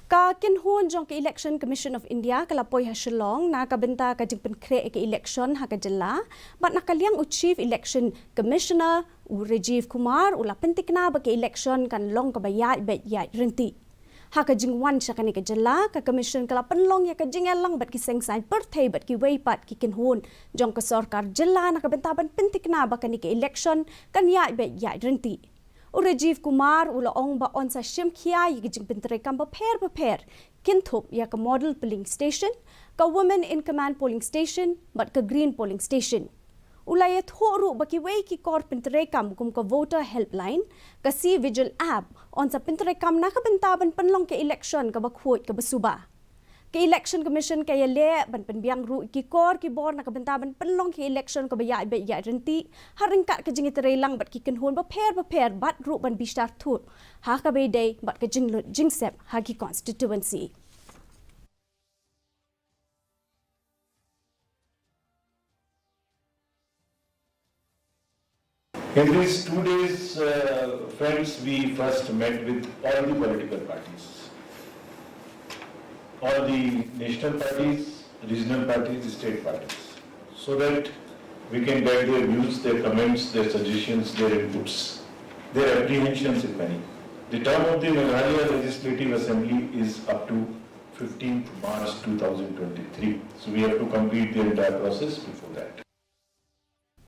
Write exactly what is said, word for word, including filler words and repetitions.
Ka kynhun jong ka Election Commission of India ka la poi ha Shillong na ka bynta ka jingpynkhreh ïa ka election ha ka jylla, bad na ka liang u Chief Election Commissioner u Rajiv Kumar u la pyntikna ba ka election kan long kaba ïaid beit ïaid ryntih. Ha ka jingwan sha kane ka jylla, ka Commission ka la pynlong ïa ka jingïalang bad ki seng saiñ pyrthei bad kiwei pat ki kynhun jong ka sorkar jylla na ka bynta ban pyntikna ba kane ka election kan ïaid beit ïaid ryntih. U Rajiv Kumar u la ong ba yn sa shim khia ïa ki jingpyntreikam bapher bapher, kynthup ïa ka Model Polling Station, ka Women in Command Polling Station bad ka Green Polling Station. U la ïathuh ruh ba kiwei ki kor pyntreikam kum ka Voter Helpline, ka C-Vigil app, yn sa pyntreikam na ka bynta ban pynlong ka election kaba khuid kaba suba. Ka Election Commission ka ïaleh ban pynbiang ruh ïa ki kor ki bor na ka bynta ban pynlong ka election kaba ïaid beit ïaid ryntih, ha ryngkat ka jingïatreilang bad ki kynhun bapher bapher bad ruh ban bishar thuh ha kaba ïadei bad ka jinglut jingsep ha ki constituency. In these two days, uh, friends, we first met with all the political parties, all the national parties, regional parties, state parties, so that we can get their views, their comments, their suggestions, their inputs, their apprehensions, if any. The term of the Meghalaya Legislative Assembly is up to fifteenth March two thousand twenty-three. So we have to complete the entire process before that.